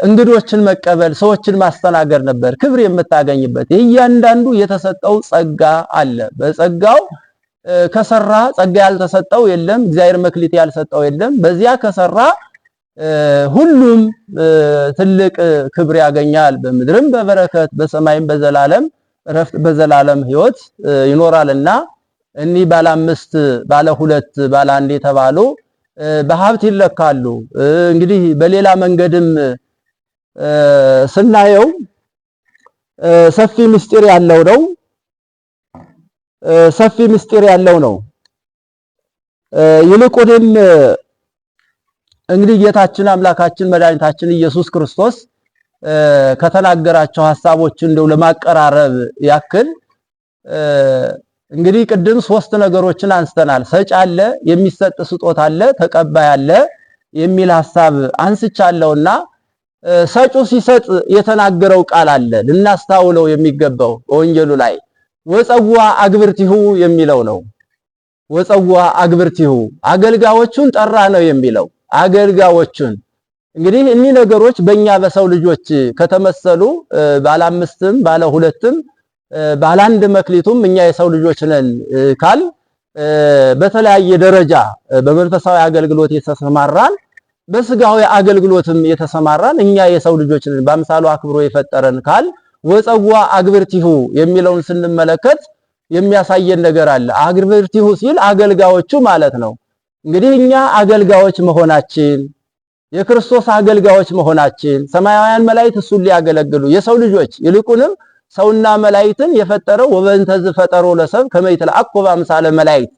እንግዶችን መቀበል፣ ሰዎችን ማስተናገድ ነበር፣ ክብር የምታገኝበት። እያንዳንዱ የተሰጠው ጸጋ አለ። በጸጋው ከሰራ ጸጋ ያልተሰጠው የለም፣ እግዚአብሔር መክሊት ያልሰጠው የለም። በዚያ ከሰራ ሁሉም ትልቅ ክብር ያገኛል። በምድርም በበረከት በሰማይም በዘላለም እረፍት በዘላለም ሕይወት ይኖራልና እኒህ ባለ አምስት ባለ ሁለት ባለ አንድ የተባሉ በሀብት ይለካሉ። እንግዲህ በሌላ መንገድም ስናየው ሰፊ ምስጢር ያለው ነው። ሰፊ ምስጢር ያለው ነው። ይልቁንም እንግዲህ ጌታችን አምላካችን መድኃኒታችን ኢየሱስ ክርስቶስ ከተናገራቸው ሐሳቦች እንደው ለማቀራረብ ያክል እንግዲህ ቅድም ሶስት ነገሮችን አንስተናል። ሰጭ አለ፣ የሚሰጥ ስጦታ አለ፣ ተቀባይ አለ የሚል ሐሳብ አንስቻለሁና ሰጩ ሲሰጥ የተናገረው ቃል አለ ልናስታውለው የሚገባው በወንጌሉ ላይ ወፀዋ አግብርቲሁ የሚለው ነው። ወፀዋ አግብርቲሁ አገልጋዮቹን ጠራ ነው የሚለው። አገልጋዮቹን እንግዲህ እኒህ ነገሮች በእኛ በሰው ልጆች ከተመሰሉ ባለ አምስትም ባለ ሁለትም ባለ አንድ መክሊቱም እኛ የሰው ልጆች ነን ካል በተለያየ ደረጃ በመንፈሳዊ አገልግሎት የተሰማራን በስጋዊ አገልግሎትም የተሰማራን እኛ የሰው ልጆች ነን በአምሳሉ አክብሮ የፈጠረን ካል ወፀዋ አግብርቲሁ የሚለውን ስንመለከት የሚያሳየን ነገር አለ። አግብርቲሁ ሲል አገልጋዮቹ ማለት ነው። እንግዲህ እኛ አገልጋዮች መሆናችን የክርስቶስ አገልጋዮች መሆናችን ሰማያውያን መላእክት እሱን ሊያገለግሉ የሰው ልጆች ይልቁንም ሰውና መላእክትን የፈጠረው ወበእንተዝ ፈጠሮ ለሰብ ከመ ይትለአኮ በአምሳለ መላእክት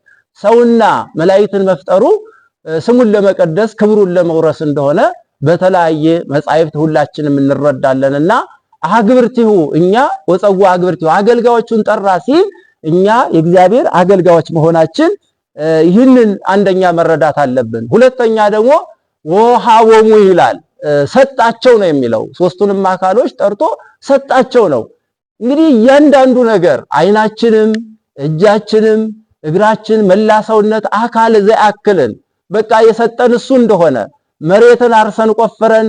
ሰውና መላእክትን መፍጠሩ ስሙን ለመቀደስ ክብሩን ለመውረስ እንደሆነ በተለያየ መጻሕፍት ሁላችንም እንረዳለንና አግብርቲሁ እኛ ወፀዋ አግብርቲሁ አገልጋዮቹን ጠራ ሲል እኛ የእግዚአብሔር አገልጋዮች መሆናችን ይህንን አንደኛ መረዳት አለብን። ሁለተኛ ደግሞ ወሃቦሙ ይላል ሰጣቸው ነው የሚለው። ሶስቱንም አካሎች ጠርቶ ሰጣቸው ነው። እንግዲህ እያንዳንዱ ነገር አይናችንም፣ እጃችንም፣ እግራችን መላ ሰውነት አካል ዘያክልን በቃ የሰጠን እሱ እንደሆነ መሬትን አርሰን ቆፍረን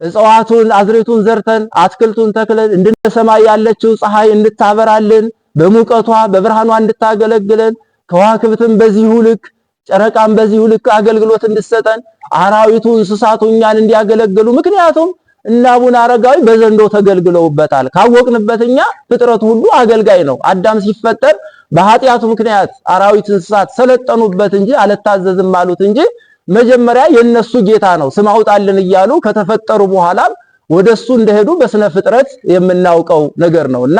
እጽዋቱን አዝሬቱን ዘርተን አትክልቱን ተክለን እንድንሰማይ ያለችው ፀሐይ እንድታበራልን በሙቀቷ በብርሃኗ እንድታገለግለን ከዋክብትም በዚሁ ልክ ጨረቃም በዚሁ ልክ አገልግሎት እንድሰጠን አራዊቱ እንስሳቱ እኛን እንዲያገለግሉ። ምክንያቱም እነ አቡነ አረጋዊ በዘንዶ ተገልግለውበታል። ካወቅንበት እኛ ፍጥረቱ ሁሉ አገልጋይ ነው። አዳም ሲፈጠር በኃጢአቱ ምክንያት አራዊት እንስሳት ሰለጠኑበት እንጂ አልታዘዝም አሉት እንጂ መጀመሪያ የነሱ ጌታ ነው። ስም አውጣልን እያሉ ከተፈጠሩ በኋላም ወደሱ እንደሄዱ በስነ ፍጥረት የምናውቀው ነገር ነው እና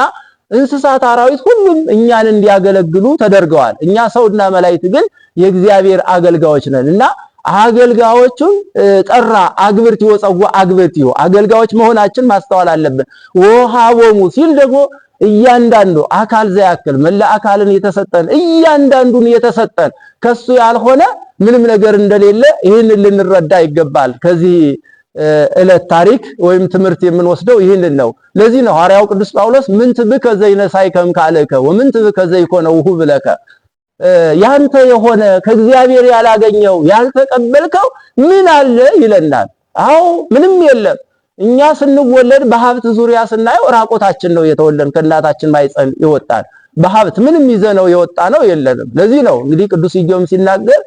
እንስሳት አራዊት ሁሉም እኛን እንዲያገለግሉ ተደርገዋል። እኛ ሰውና መላእክት ግን የእግዚአብሔር አገልጋዮች ነን እና አገልጋዮቹን ጠራ። አግብርቲዮ ጸዋ አግብርቲዮ አገልጋዮች መሆናችን ማስተዋል አለብን። ወሃቦሙ ሲል ደግሞ እያንዳንዱ አካል ዘያክል መላ አካልን የተሰጠን እያንዳንዱን የተሰጠን ከሱ ያልሆነ ምንም ነገር እንደሌለ ይህንን ልንረዳ ይገባል። ከዚህ ዕለት ታሪክ ወይም ትምህርት የምንወስደው ይህንን ነው። ለዚህ ነው ሐዋርያው ቅዱስ ጳውሎስ ምንት ብከ ዘይነሳይከ እምካልእከ ወምንት ብከ ዘይኮነ ውሁብ ለከ፣ ያንተ የሆነ ከእግዚአብሔር ያላገኘው ያልተቀበልከው ምን አለ ይለናል። አዎ ምንም የለም። እኛ ስንወለድ በሀብት ዙሪያ ስናየው ራቆታችን ነው የተወለድን፣ ከእናታችን ማይፀን ይወጣል። በሀብት ምንም ይዘነው የወጣ ነው የለንም። ለዚህ ነው እንግዲህ ቅዱስ ኢዮብ ሲናገር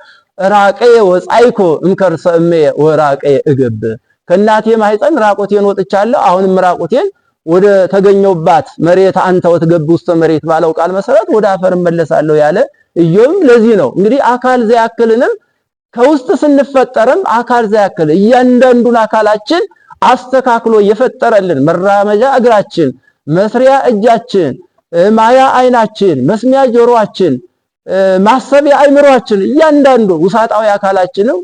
ራቀየ ወጻይኮ እምከርሰ እምየ ወራቀየ እገብ፣ ከእናቴ ማህፀን ራቆቴን ወጥቻለሁ፣ አሁንም ራቆቴን ወደ ተገኘውባት መሬት አንተ ወትገብ ውስተ መሬት ባለው ቃል መሰረት ወደ አፈር እመለሳለሁ ያለ ኢዮብም ለዚህ ነው እንግዲህ አካል ዘያክልንም ከውስጥ ስንፈጠርም አካል ዘያክል እያንዳንዱን አካላችን አስተካክሎ የፈጠረልን መራመጃ እግራችን፣ መስሪያ እጃችን፣ ማያ አይናችን፣ መስሚያ ጆሮአችን፣ ማሰቢያ አይምሯችን፣ እያንዳንዱ ውሳጣዊ አካላችንም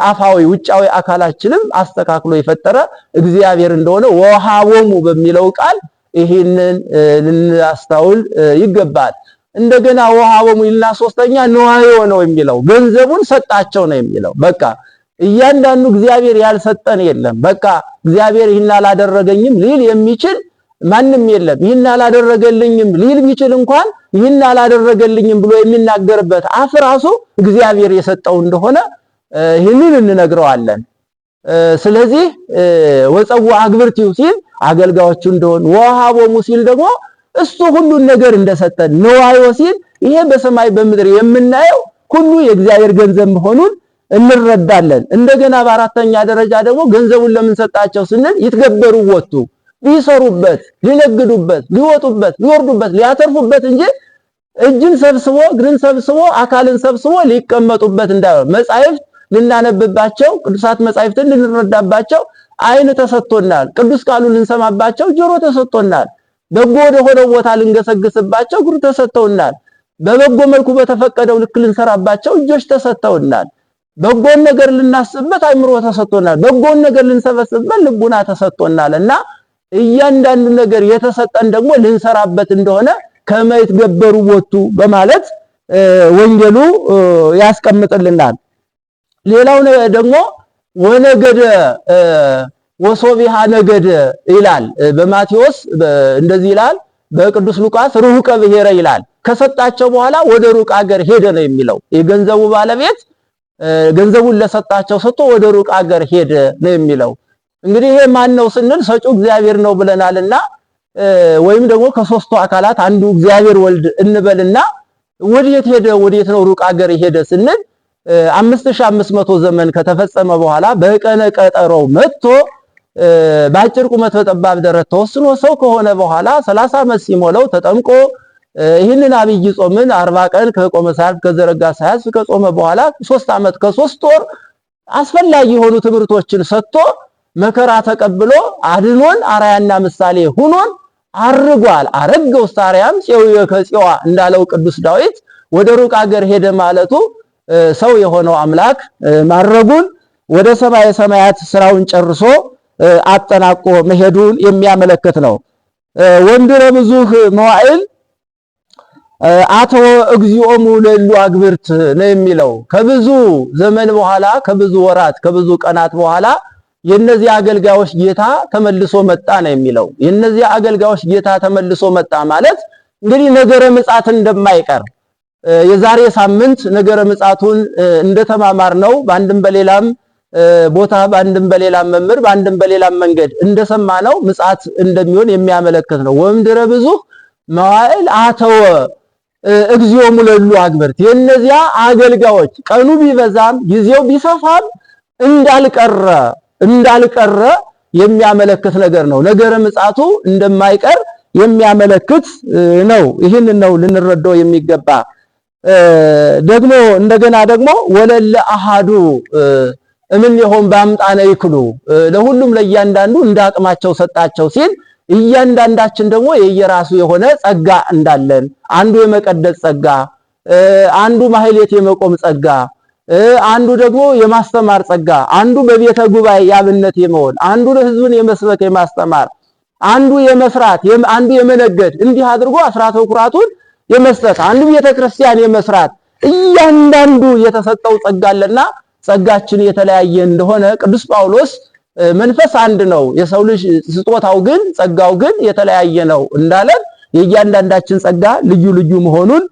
አፋዊ ውጫዊ አካላችንም አስተካክሎ የፈጠረ እግዚአብሔር እንደሆነ ወሃቦሙ በሚለው ቃል ይህንን ልናስታውል ይገባል። እንደገና ወሃቦሙ ይልና ሶስተኛ ንዋዮ ነው የሚለው፣ ገንዘቡን ሰጣቸው ነው የሚለው። በቃ እያንዳንዱ እግዚአብሔር ያልሰጠን የለም። በቃ እግዚአብሔር ይህን አላደረገኝም ሊል የሚችል ማንም የለም። ይህን አላደረገልኝም ሊል ቢችል እንኳን ይህን አላደረገልኝም ብሎ የሚናገርበት አፍ ራሱ እግዚአብሔር የሰጠው እንደሆነ ይህንን እንነግረዋለን። ስለዚህ ወፀው አግብርቲው ሲል አገልጋዮቹ እንደሆን፣ ወሃቦሙ ሲል ደግሞ እሱ ሁሉን ነገር እንደሰጠን፣ ንዋዮ ሲል ይሄ በሰማይ በምድር የምናየው ሁሉ የእግዚአብሔር ገንዘብ መሆኑን እንረዳለን። እንደገና በአራተኛ ደረጃ ደግሞ ገንዘቡን ለምን ሰጣቸው ስንል ይትገበሩ ወጡ ሊሰሩበት፣ ሊነግዱበት፣ ሊወጡበት፣ ሊወርዱበት፣ ሊያተርፉበት እንጂ እጅን ሰብስቦ እግርን ሰብስቦ አካልን ሰብስቦ ሊቀመጡበት እንዳይሆን መጻሕፍት ልናነብባቸው ቅዱሳት መጻሕፍትን ልንረዳባቸው ዓይን ተሰጥቶናል። ቅዱስ ቃሉን ልንሰማባቸው ጆሮ ተሰጥቶናል። በጎ ወደ ሆነው ቦታ ልንገሰግስባቸው እግሩ ተሰጥተውናል። በበጎ መልኩ በተፈቀደው ልክ ልንሰራባቸው እጆች ተሰጥተውናል። በጎን ነገር ልናስብበት አይምሮ ተሰጥቶናል። በጎን ነገር ልንሰበስብበት ልቡና ተሰጥቶናል። እና እያንዳንዱ ነገር የተሰጠን ደግሞ ልንሰራበት እንደሆነ ከመይት ገበሩ ወቱ በማለት ወንጌሉ ያስቀምጥልናል። ሌላው ደግሞ ወነገደ ወሶቢሃ ነገደ ይላል። በማቴዎስ እንደዚህ ይላል። በቅዱስ ሉቃስ ሩህቀ ብሔረ ይላል። ከሰጣቸው በኋላ ወደ ሩቅ አገር ሄደ ነው የሚለው። የገንዘቡ ባለቤት ገንዘቡን ለሰጣቸው ሰጥቶ ወደ ሩቅ አገር ሄደ ነው የሚለው። እንግዲህ ይሄ ማን ነው ስንል ሰጪው እግዚአብሔር ነው ብለናልና ወይም ደግሞ ከሶስቱ አካላት አንዱ እግዚአብሔር ወልድ እንበልና ወዴት ሄደ? ወዴት ነው ሩቅ አገር ሄደ ስንል 5500 ዘመን ከተፈጸመ በኋላ በቀነ ቀጠሮው መጥቶ በአጭር ቁመት በጠባብ ደረት ተወስኖ ሰው ከሆነ በኋላ 30 ዓመት ሲሞላው ተጠምቆ ይህንን አብይ ጾምን 40 ቀን ከቆመ ሳያልፍ ከዘረጋ ሳያልፍ ከጾመ በኋላ 3 ዓመት ከ3 ወር አስፈላጊ የሆኑ ትምህርቶችን ሰጥቶ መከራ ተቀብሎ አድኖን አራያና ምሳሌ ሁኖን አርጓል። አረገ ውስተ አርያም ፄውየ ከፄዋ እንዳለው ቅዱስ ዳዊት ወደ ሩቅ አገር ሄደ ማለቱ ሰው የሆነው አምላክ ማረጉን ወደ ሰማየ ሰማያት ስራውን ጨርሶ አጠናቆ መሄዱን የሚያመለክት ነው። ወንድረ ብዙህ መዋዕል አቶ እግዚኦሙ ለሉ አግብርት ነው የሚለው። ከብዙ ዘመን በኋላ ከብዙ ወራት ከብዙ ቀናት በኋላ የነዚህ አገልጋዮች ጌታ ተመልሶ መጣ ነው የሚለው። የነዚህ አገልጋዮች ጌታ ተመልሶ መጣ ማለት እንግዲህ ነገረ ምጽአት እንደማይቀር የዛሬ ሳምንት ነገረ ምጽአቱን እንደተማማር ነው በአንድም በሌላም ቦታ በአንድም በሌላም መምህር በአንድም በሌላም መንገድ እንደሰማነው ምጽአት እንደሚሆን የሚያመለክት ነው። ወእምድኅረ ብዙኅ መዋዕል አተወ እግዚኦሙ ለእሉ አግብርት፣ የእነዚያ አገልጋዮች ቀኑ ቢበዛም ጊዜው ቢሰፋም እንዳልቀረ እንዳልቀረ የሚያመለክት ነገር ነው። ነገረ ምጽአቱ እንደማይቀር የሚያመለክት ነው። ይህን ነው ልንረዳው የሚገባ። ደግሞ እንደገና ደግሞ ወለለ አሃዱ እምኔሆም በአምጣነ ይክሉ፣ ለሁሉም ለእያንዳንዱ እንዳቅማቸው ሰጣቸው ሲል እያንዳንዳችን ደግሞ የየራሱ የሆነ ጸጋ እንዳለን፣ አንዱ የመቀደስ ጸጋ፣ አንዱ ማህሌት የመቆም ጸጋ፣ አንዱ ደግሞ የማስተማር ጸጋ፣ አንዱ በቤተ ጉባኤ ያብነት የመሆን፣ አንዱ ህዝብን የመስበክ የማስተማር፣ አንዱ የመስራት፣ አንዱ የመነገድ፣ እንዲህ አድርጎ አስራተ ኩራቱን የመስጠት፣ አንዱ ቤተ ክርስቲያን የመስራት፣ እያንዳንዱ የተሰጠው ጸጋ አለና ጸጋችን የተለያየ እንደሆነ ቅዱስ ጳውሎስ መንፈስ አንድ ነው፣ የሰው ልጅ ስጦታው ግን ጸጋው ግን የተለያየ ነው እንዳለ የእያንዳንዳችን ጸጋ ልዩ ልዩ መሆኑን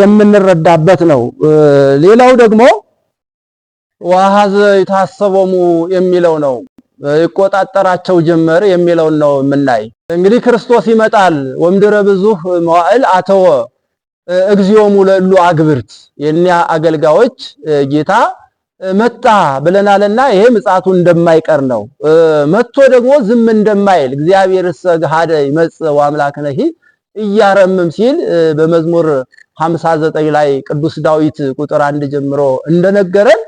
የምንረዳበት ነው። ሌላው ደግሞ ወአኀዘ ይትሐሰቦሙ የሚለው ነው። ይቆጣጠራቸው ጀመር የሚለውን ነው የምናይ። እንግዲህ ክርስቶስ ይመጣል ወእምድኅረ ብዙኅ መዋዕል አተወ እግዚኦሙ ለእሉ አግብርት፣ የእኒያ አገልጋዮች ጌታ መጣ ብለናልና ይሄ ምጽአቱ እንደማይቀር ነው። መጥቶ ደግሞ ዝም እንደማይል እግዚአብሔርሰ ገሃደ ይመጽእ ወአምላክነሂ እያረምም ሲል በመዝሙር 59 ላይ ቅዱስ ዳዊት ቁጥር 1 ጀምሮ እንደነገረን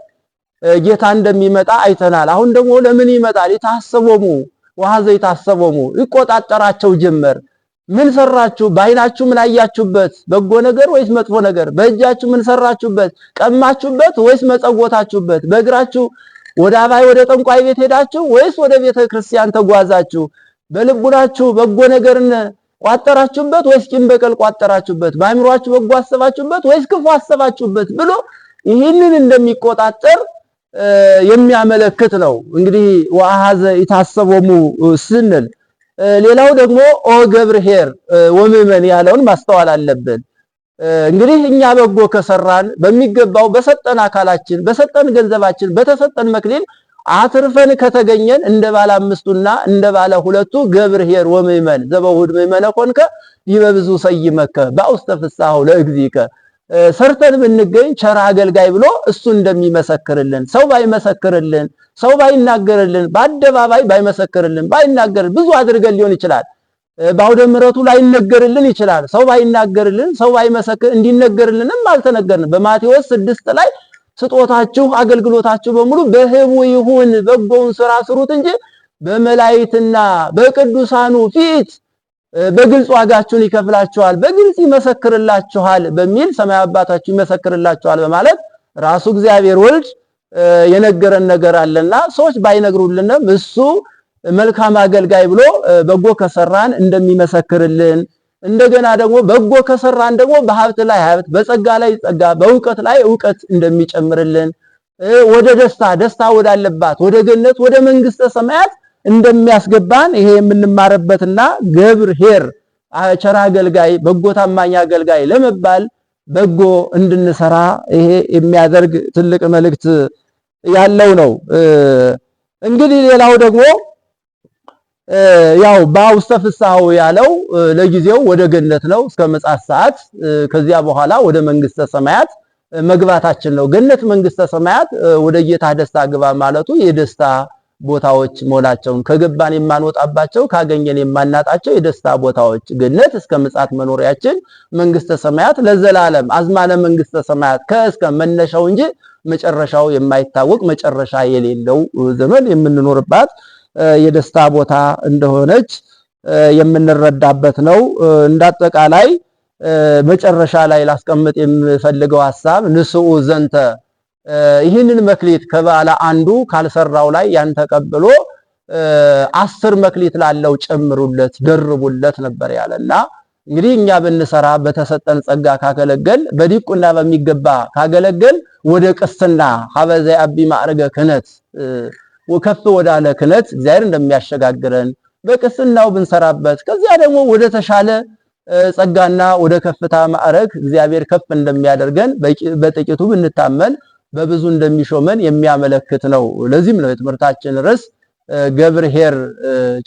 ጌታ እንደሚመጣ አይተናል። አሁን ደግሞ ለምን ይመጣል? የታሰቦሙ ወሀዘ የታሰቦሙ ይቆጣጠራቸው ጀመር። ምን ሰራችሁ? በዓይናችሁ ምን አያችሁበት? በጎ ነገር ወይስ መጥፎ ነገር? በእጃችሁ ምን ሰራችሁበት? ቀማችሁበት ወይስ መጸወታችሁበት? በእግራችሁ ወደ አባይ ወደ ጠንቋይ ቤት ሄዳችሁ ወይስ ወደ ቤተ ክርስቲያን ተጓዛችሁ? በልቡናችሁ በጎ ነገርን ቋጠራችሁበት ወይስ ቂም በቀል ቋጠራችሁበት? በአእምሯችሁ በጎ አሰባችሁበት ወይስ ክፉ አሰባችሁበት? ብሎ ይህንን እንደሚቆጣጠር የሚያመለክት ነው። እንግዲህ ወአኀዘ ይትሐሰቦሙ ስንል ሌላው ደግሞ ኦ ገብር ኄር ወምእመን ያለውን ማስተዋል አለብን። እንግዲህ እኛ በጎ ከሰራን በሚገባው በሰጠን አካላችን፣ በሰጠን ገንዘባችን፣ በተሰጠን መክሊል አትርፈን ከተገኘን እንደ ባለ አምስቱና እንደ ባለ ሁለቱ ገብር ኄር ወምእመን ዘበውሁድ ምእመነ ኮንከ ይበብዙ ሰይመከ በውስተ ፍስሐው ለእግዚእከ፣ ሰርተን ብንገኝ ቸር አገልጋይ ብሎ እሱ እንደሚመሰክርልን፣ ሰው ባይመሰክርልን፣ ሰው ባይናገርልን፣ በአደባባይ ባይመሰክርልን ባይናገርልን፣ ብዙ አድርገን ሊሆን ይችላል። በአውደ ምሕረቱ ላይነገርልን ይችላል። ሰው ባይናገርልን፣ ሰው ባይመሰክር፣ እንዲነገርልንም አልተነገርንም። በማቴዎስ 6 ላይ ስጦታችሁ አገልግሎታችሁ በሙሉ በህቡ ይሁን፣ በጎውን ስራ ስሩት እንጂ በመላእክትና በቅዱሳኑ ፊት በግልጽ ዋጋችሁን ይከፍላችኋል፣ በግልጽ ይመሰክርላችኋል በሚል ሰማያዊ አባታችሁ ይመሰክርላችኋል በማለት ራሱ እግዚአብሔር ወልድ የነገረን ነገር አለና ሰዎች ባይነግሩልንም እሱ መልካም አገልጋይ ብሎ በጎ ከሰራን እንደሚመሰክርልን፣ እንደገና ደግሞ በጎ ከሰራን ደግሞ በሀብት ላይ ሀብት፣ በጸጋ ላይ ጸጋ፣ በእውቀት ላይ እውቀት እንደሚጨምርልን፣ ወደ ደስታ ደስታ ወዳለባት ወደ ገነት ወደ መንግስተ ሰማያት እንደሚያስገባን ይሄ የምንማርበትና ገብር ኄር ቸር አገልጋይ፣ በጎ ታማኝ አገልጋይ ለመባል በጎ እንድንሰራ ይሄ የሚያደርግ ትልቅ መልእክት ያለው ነው። እንግዲህ ሌላው ደግሞ ያው በውስተ ፍስሐው ያለው ለጊዜው ወደ ገነት ነው እስከ ምጽአት ሰዓት፣ ከዚያ በኋላ ወደ መንግስተ ሰማያት መግባታችን ነው። ገነት መንግስተ ሰማያት ወደ ጌታ ደስታ ግባ ማለቱ የደስታ ቦታዎች መሆናቸውን፣ ከገባን የማንወጣባቸው ካገኘን የማናጣቸው የደስታ ቦታዎች ገነት እስከ ምጽአት መኖሪያችን፣ መንግስተ ሰማያት ለዘላለም አዝማነ መንግስተ ሰማያት ከእስከ መነሻው እንጂ መጨረሻው የማይታወቅ መጨረሻ የሌለው ዘመን የምንኖርባት የደስታ ቦታ እንደሆነች የምንረዳበት ነው። እንዳጠቃላይ መጨረሻ ላይ ላስቀምጥ የምፈልገው ሐሳብ ንስኡ ዘንተ፣ ይህንን መክሊት ከባለ አንዱ ካልሰራው ላይ ያን ተቀብሎ 10 መክሊት ላለው ጨምሩለት ደርቡለት ነበር ያለና እንግዲህ እኛ ብንሰራ በተሰጠን ጸጋ ካገለገል በዲቁና በሚገባ ካገለገል ወደ ቅስና ሀበዘ አቢ ማዕረገ ክህነት ከፍ ወዳለ ክህነት እግዚአብሔር እንደሚያሸጋግረን በቅስናው ብንሰራበት ከዚያ ደግሞ ወደ ተሻለ ጸጋና ወደ ከፍታ ማዕረግ እግዚአብሔር ከፍ እንደሚያደርገን፣ በጥቂቱ ብንታመን በብዙ እንደሚሾመን የሚያመለክት ነው። ለዚህም ነው የትምህርታችን ርዕስ ገብር ኄር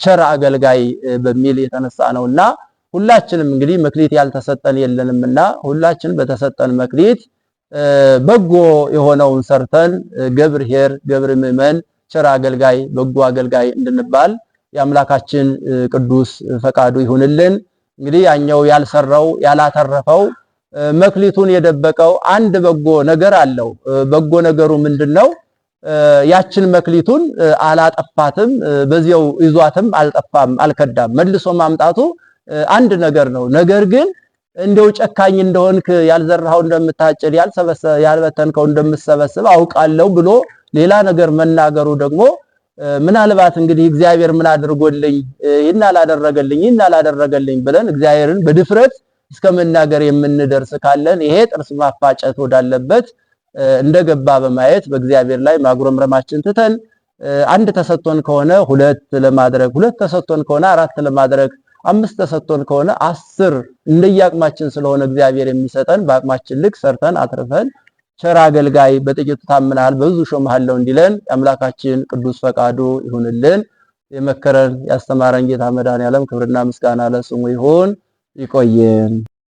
ቸር አገልጋይ በሚል የተነሳ ነውና ሁላችንም እንግዲህ መክሊት ያልተሰጠን የለንምና ሁላችን በተሰጠን መክሊት በጎ የሆነውን ሰርተን ገብር ኄር፣ ገብር ምእመን፣ ቸር አገልጋይ፣ በጎ አገልጋይ እንድንባል የአምላካችን ቅዱስ ፈቃዱ ይሁንልን። እንግዲህ ያኛው ያልሰራው ያላተረፈው መክሊቱን የደበቀው አንድ በጎ ነገር አለው። በጎ ነገሩ ምንድነው? ያችን መክሊቱን አላጠፋትም፣ በዚያው ይዟትም አልጠፋም፣ አልከዳም። መልሶ ማምጣቱ አንድ ነገር ነው። ነገር ግን እንደው ጨካኝ እንደሆንክ፣ ያልዘራኸው እንደምታጭድ፣ ያልበተንከው እንደምትሰበስብ አውቃለሁ ብሎ ሌላ ነገር መናገሩ ደግሞ ምናልባት እንግዲህ እግዚአብሔር ምን አድርጎልኝ፣ ይህን አላደረገልኝ፣ ይህን አላደረገልኝ ብለን እግዚአብሔርን በድፍረት እስከ መናገር የምንደርስ ካለን ይሄ ጥርስ ማፋጨት ወዳለበት እንደገባ በማየት በእግዚአብሔር ላይ ማጉረምረማችን ትተን አንድ ተሰጥቶን ከሆነ ሁለት ለማድረግ፣ ሁለት ተሰጥቶን ከሆነ አራት ለማድረግ፣ አምስት ተሰጥቶን ከሆነ 10፣ እንደየአቅማችን ስለሆነ እግዚአብሔር የሚሰጠን በአቅማችን ልክ ሰርተን አትርፈን ቸር አገልጋይ፣ በጥቂቱ ታምነሃል በብዙ ሾምሃለሁ እንዲለን የአምላካችን ቅዱስ ፈቃዱ ይሁንልን። የመከረን ያስተማረን ጌታ መድኃኔዓለም ክብርና ምስጋና ለስሙ ይሁን። ይቆየን።